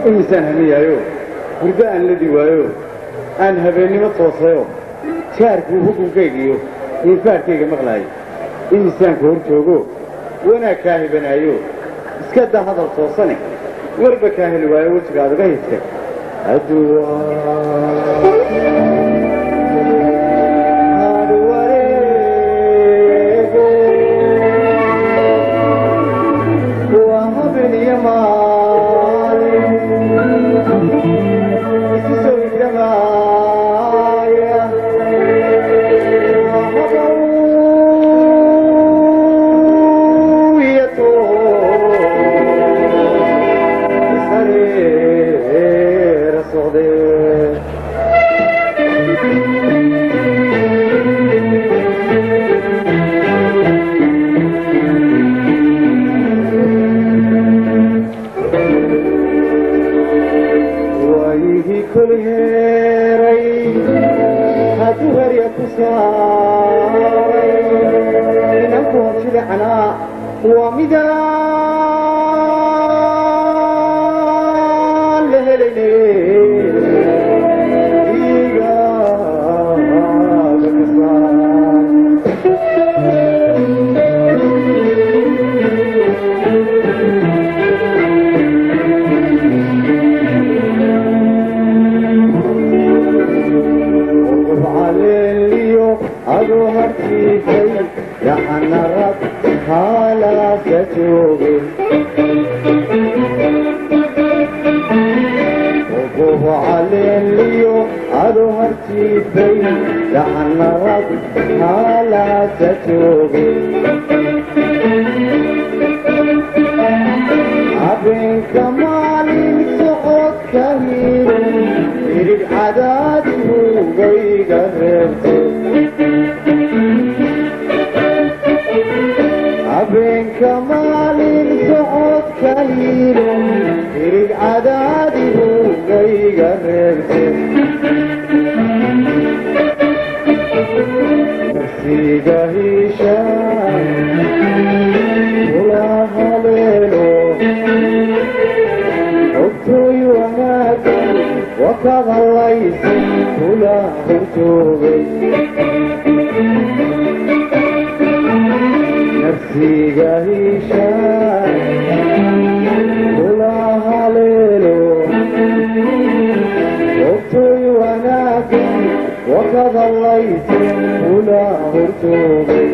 Imisaan hamiyaayo, hurdo aan ladi waayo, aan habeennimo toosayo, jaarkuu hukunkaygiiyo infaarkayga maqlaayo. Imisaanka hor joogo, wanaag kaa hibanaayo, iska daa hadal toosane, warba kaa heli waayo, wejigaad uga hifta aduwa. Waa habeen iyo maalin isu soo hidhamaaya, habow iyo toos socdee. Waayihii kol heeray hadduu herya ku saaray, inanku horjilecanaa waa midaan la helayne igaaga ka saar. Caleeliyo aduu harjiifay, yaxana rag haalaasa joogay. Ugubo caleeliyo aduu harjiifay, yaxana rag haalaasa joogay. Habeenka maalin socodka hiirin, irig cadaadihugayga reebtay. Habeenka maalin socodka hiirin, irig cadaadihugayga reebtay. Nafsiga hiishaan kula haleelo, ogtooy wanaagan wakadalaysa kula horjoogay. Nafsiga hiishaan kula haleelo, ogtooy wanaagan wakadalaysa kula horjoogay.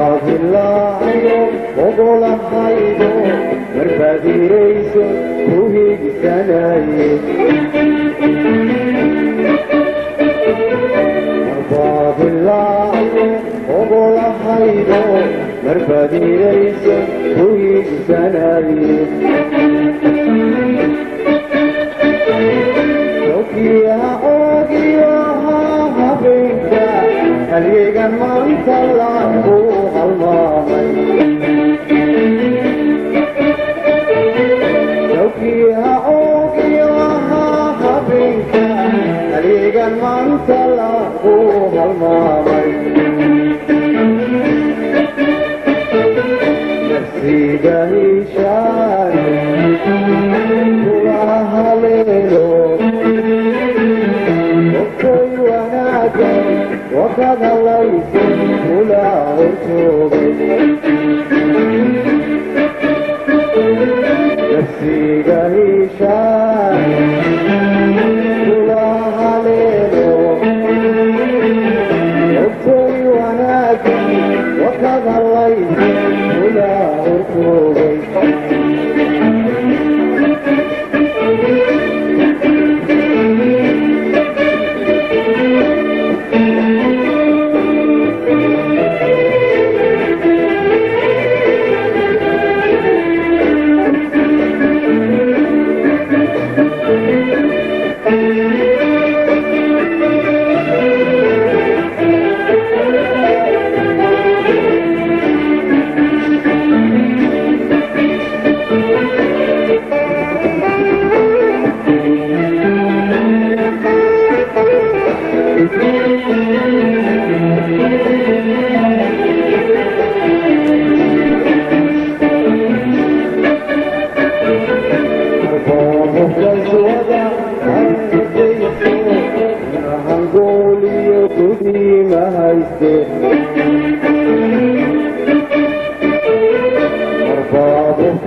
Marbaadilaayo ogolahaydo, marbaadiirayso ku higsanaye. Marbaadilaayo ogolahaydo, marbaadiirayso ku higsanaye. Tawkiyaha oogiyaha habeenka, halyeegan maanta lagu halmaamay. Tawkiyaha oogiyaha habeenka, halyeegan maanta lagu halmaamay. Nafsiga hiishaan kula haleelo, ogtoy wanaagan wakadalaysa kula horjoogay.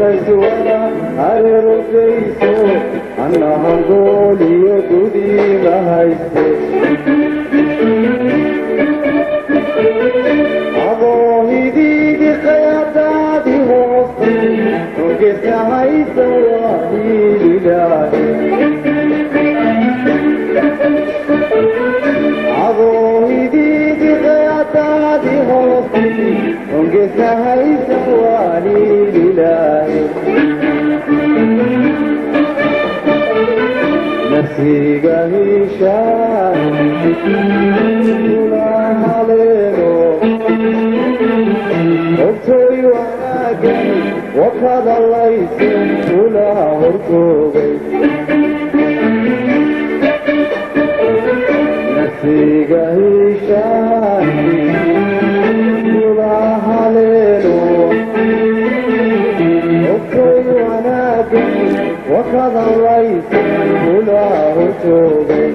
Layswada hareerosayso anna hangooliyo gudiima hayste adoo hidiidi qayadaadi hoostay ogesa haysa waa hiililaahe adoo hidiidi qayadaadi hoostay ogesa haysa waa hiililaahe nafsiga hishaa kula haleelo ogtoy wanaagan wakadalayse kula hortoogay nafsiga hishaa kula haleelo ogtoy wanaagan wakadalayse kula hortoogay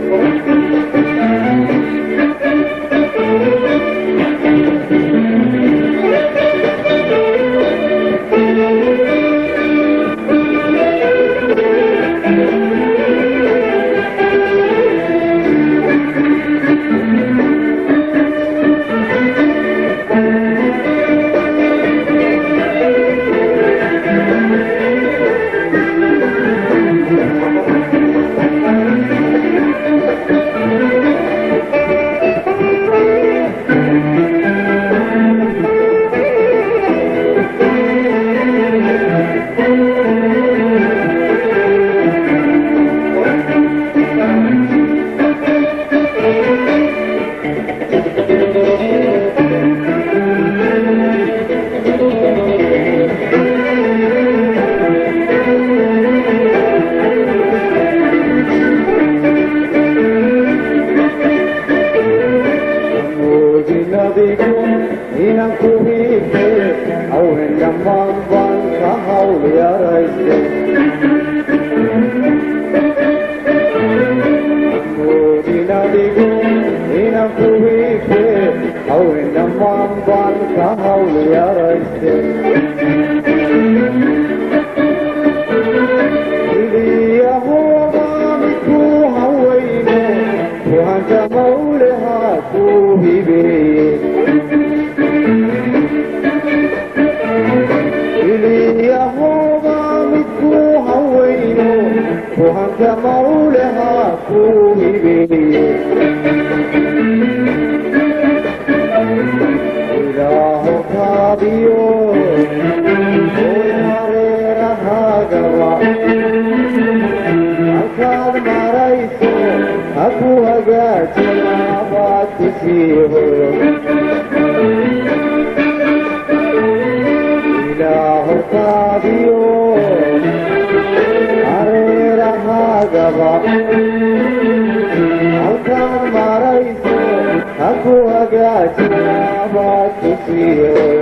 halkaan marayso ha ku hagaajina baad ku siiyo.